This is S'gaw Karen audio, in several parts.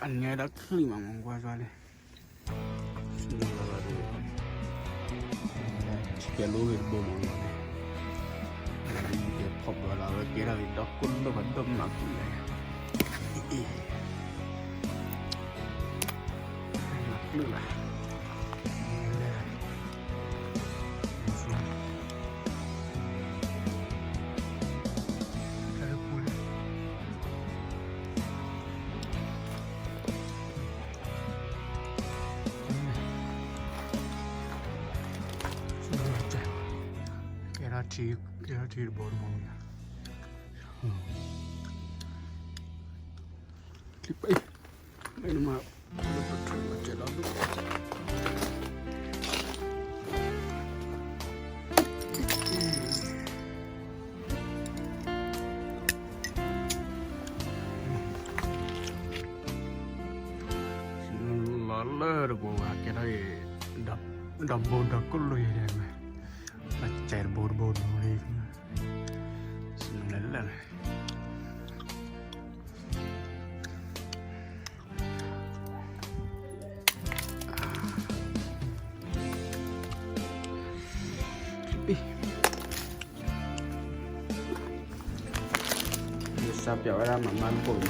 အနံၤဒီးချံၣ်မးမ့ၢ်ကွၢ်စ့ၢ်န့ၣ်, ဆံကဲလိဂ့ၤတဘိမ့ၢ်လီၤန့ၣ်, ယကဲဖီၣ်ဘျီလီၤ အဝဲကဲထီၣ်ဒီးကိၣ်လိၣ်ဖးဒိၣ်မးလၢ, အ့ၣ်, မၤကျၢၢ်လီၤ, ကဲထီၣ်ထံ, ကဲထီၣ်ထံတဘိတဘိမ့ၢ်, ချံပ့ၢ်, မ့ၢ်နမၤ, ကဲထီၣ်ဒိၣ် လီၤလၢတဘိဝဲ ကဲထီၣ်အံၤ, ဒီးဘိဒီးကိၣ်လိၣ်ယဲၢ်ဒဲးမး, ဒီးကဲတဘိတဘိတဘိလံ, လၢလၢ ယစးပျးဝဲဒၣ်မၤမၤတဘိန့ၣ်,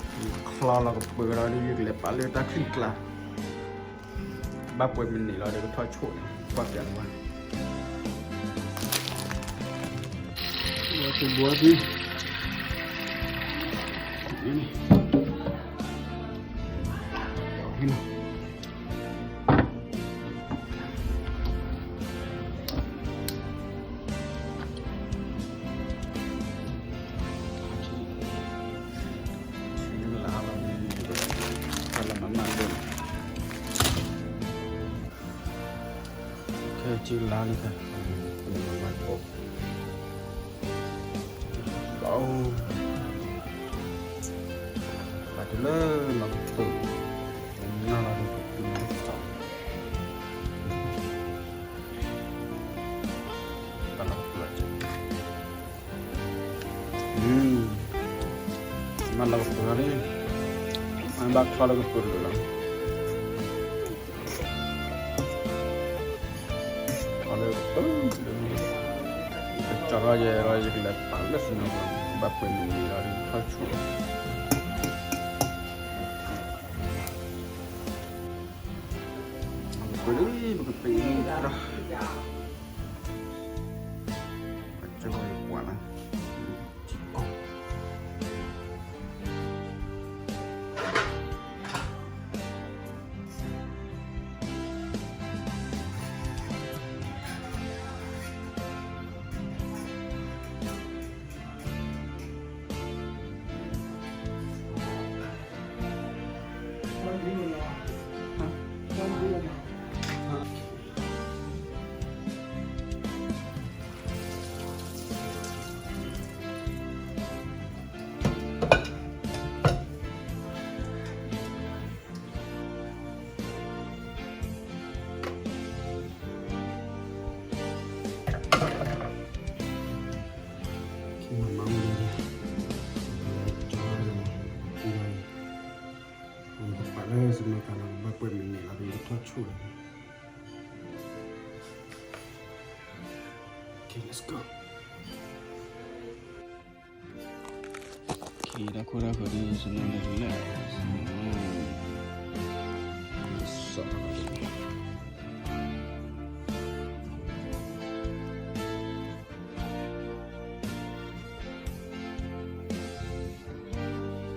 ချီလီၤကပၢၤလီၤဒီး ယကလဲၤပာ်လၢတၢ်ချံကျါ, ဘၣ်ပှဲၤမံးနံးလီၤဒီးကထီၣ်ဆိၣ်န့ၣ် ကွၢ်ပျးလီၤဝဲ, တဘိသံ ခဲကၠူလါန့ၣ်, ဘၣ်တုၤလၢလီၤကပၢၤ, နၢ်လီၤကပၢၤ, ဘၣ်လီၤကပၢၤ, မ့ၢ်လီၤကပၢၤလံ, မ့ၢ်ဘၣ်ချီလီၤကပၢၤလီၤ, ချီလီၤကပၢၤ, ကစၢ်ထီၣ်ယဲၢ်လီၤ ယကလဲၤပာ်လၢစနီၤ, ဘၣ်ပှဲၤမံးနံးလီၤ ထီၣ်ဆိၣ်လီၤ, ပှဲၤလံ ပကပ့ၤလံတၢ်, ပကပှဲၤလံ, ထံကီၢ် ပာ်လၢစနီၤကၤလီၤ ဘၣ်ပှဲၤမံးနံးလီၤ ပကထီၣ်ဆိၣ်လီၤ. Okay, let's go. Okay, တၢ်ခိၣ်တၢ်ဃၢၤဒ်စနီၤ လဲၤလဲၤ စနီၤ စီၤ ထီၣ်စိၣ်ရၢ်ကဲးလံ ထီၣ်စ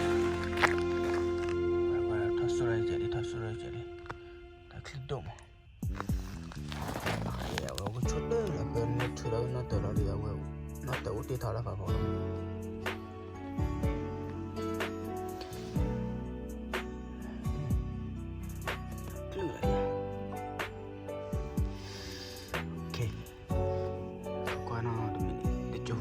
ိၣ်ရၢ်ကဲးလံ တၢ်ချံဒိၣ်မး အဝဲကဆိၣ်တၢ်လၢပှဲၤန့ၣ် ထုးလီၤနီၢ်တၢၤလီၤဒီး အဝဲ နီၢ်တၢၤအိၣ်တ့ၢ်ထီၣ်လၢဖးဖီလီၤ. Okay, ကွၢ်နီၢ်တမံၤန့ၣ် တကၠိ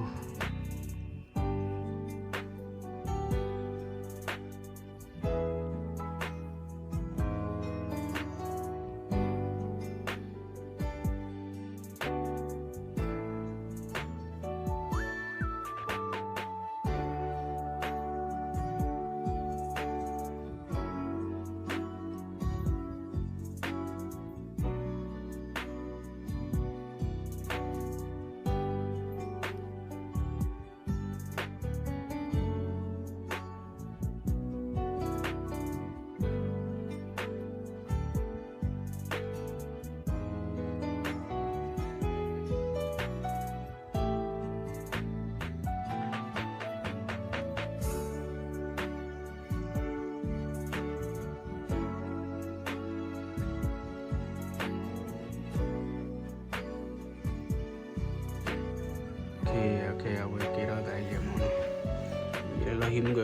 ဟံးမုၢ်က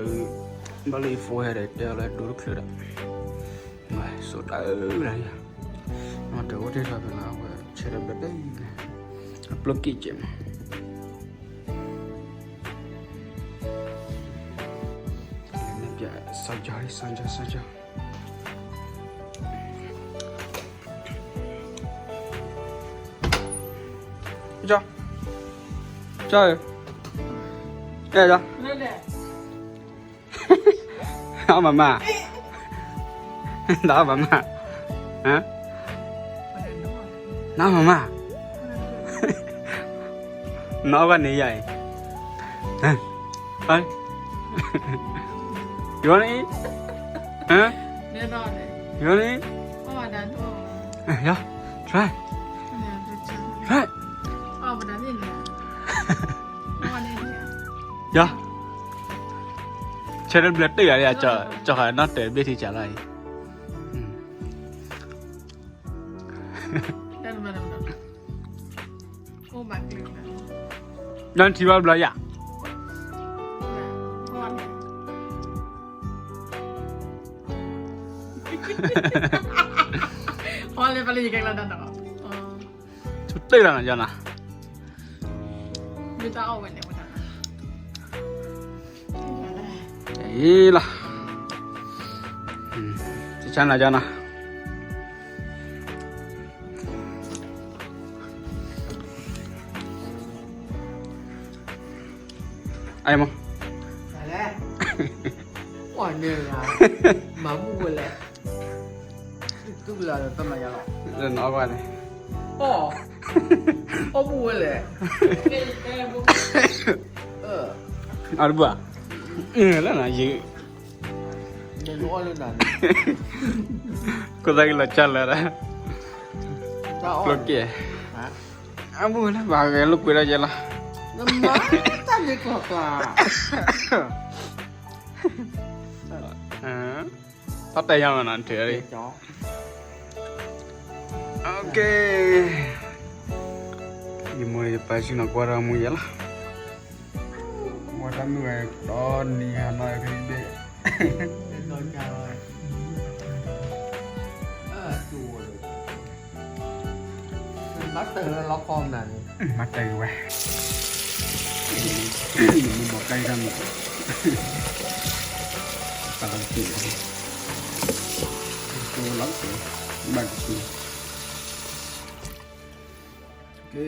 ဘၣ်လၢယ phone ဟဲဒီး တဲအီၤလၢဒိတချုးဒီး မၤစိာ်တၢ်အၢၣ်လီၤ, မ့ၢ်တအိၣ်တ့ၢ်လီၤဖဲလီၤ အဝဲဆဲးဒီးဘျၢတၢ်အံၤန့ၣ် အပျိၢ်က့ၣ်ကဲးမး, မ့ၢ်ပျဲ စီၤကၠီ စီၤကၠီ စီၤကၠီ ကၠီ ကၠီ ကၠီ အမမါ ဒီးအမမါ ဟါ နမမါ နီၢ်ဘၣ်န့ၣ်ယၤအံၤ ဟါ You want to eat? Huh? You want to eat? Yeah, try. Try. Yeah. ဆဲးဒီးဘျၢတၢ်အံၤ ကၠီ ကၠီနီၢ်တၢၤဘ့ၣ်ထံကၠီလီၤအံၤ ဒီးထံဘၣ်ဘျီယၤ ဆူတၢ်လီၤနီၤ ယၤနီၤ အံၤလီၤ ဆါနၤယၤနီၤ အမ့ၢ် ပှၤန့ၣ် မၤဘူၣ်ဝဲလဲၣ် တူၢ်လၢတၢ်မၤယၤလီၤ လၢနအီၣ်ဘၣ်န့ၣ် အီၣ် အီၣ်ဘူၣ်ဝဲလဲၣ် အီၣ်တဘူၣ်ဧါ လၢနယံၤ ကိးသးက့ၤလီၤကၢ်လၢၤဒီး ကျိကဲ အဘူၣ်လၢဘၣ်ဂဲၤလိာ်ကွဲဒၣ်ယဲလီၤ တၢ်န့ၣ်ကီၢ်ကျါ တၢ်တဲယါမနီၤ ထုး OK ယမိၢ်ယပၢ်ဆ့ၣ်နီၤကွၢ်ဒီးမူယဲလီၤ ဝဲတၢ်မုၢ်ဝဲဒီနံၤဟါနီၤကဒ့ၣ် မၤတၢ်ဝဲ မၤတၢ်ဝဲ မ့ၢ်ဘီၣ်ကၢ်တၢ်မုၢ် ပာ်လီၤတ့ၢ် လီၤတ့ၢ် ဘၣ်တ့ၢ် ကဲ